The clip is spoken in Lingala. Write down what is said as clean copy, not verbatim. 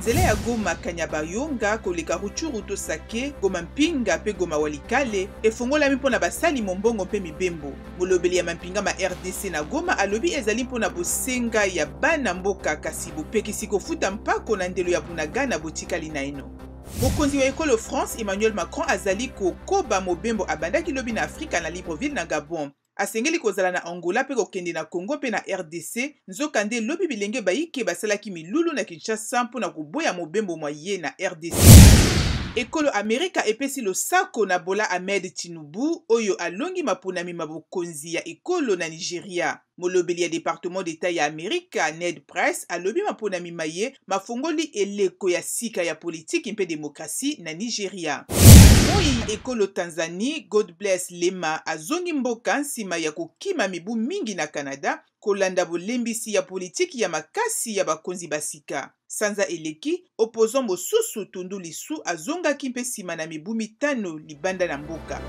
Nzela ya Goma Kanyabayonga koleka Rutshuru to Sake, Goma Mpinga mpe Goma Walikale efongolami mpo na basali mombongo mpe mibembo. Molobeli ya mampinga ma rdc na Goma alobi ezali mpo na bosenga ya bana mboka kasi bopekisi kofuta mpako na ndelo ya Bunagana botikali naino. Mokonzi wa ekolo France Emmanuel Macron azali kokoba mobembo abandaki lobi na Afrika na Libreville na Gabon. Asengeli kozala na Angola mpe kokende na Congo mpe na rdc. Nzokande lobi bilenge bayike basalaki milulu na Kinshasa mpo na koboya mobembo mwa ye na rdc. Ekolo Amerika epesi losako na Bola Ahmed Tinubu oyo alongi maponami ma bokonzi ya ekolo na Nigeria. Molobeli ya Departement d'Etat ya Amerika, Ned Price, alobi maponami maye mafongoli eleko ya sika ya politiki mpe demokrasi na Nigeria. Moi ekolo Tanzanie, Godbless Lema azongi mboka nsima ya kokima mibu mingi na Canada kolanda bolembisi ya politiki ya makasi ya bakonzi ba sika. Sanza eleki, opposant mosusu Tundu Lissu azongaki mpe nsima na mibu mitano libanda na mboka.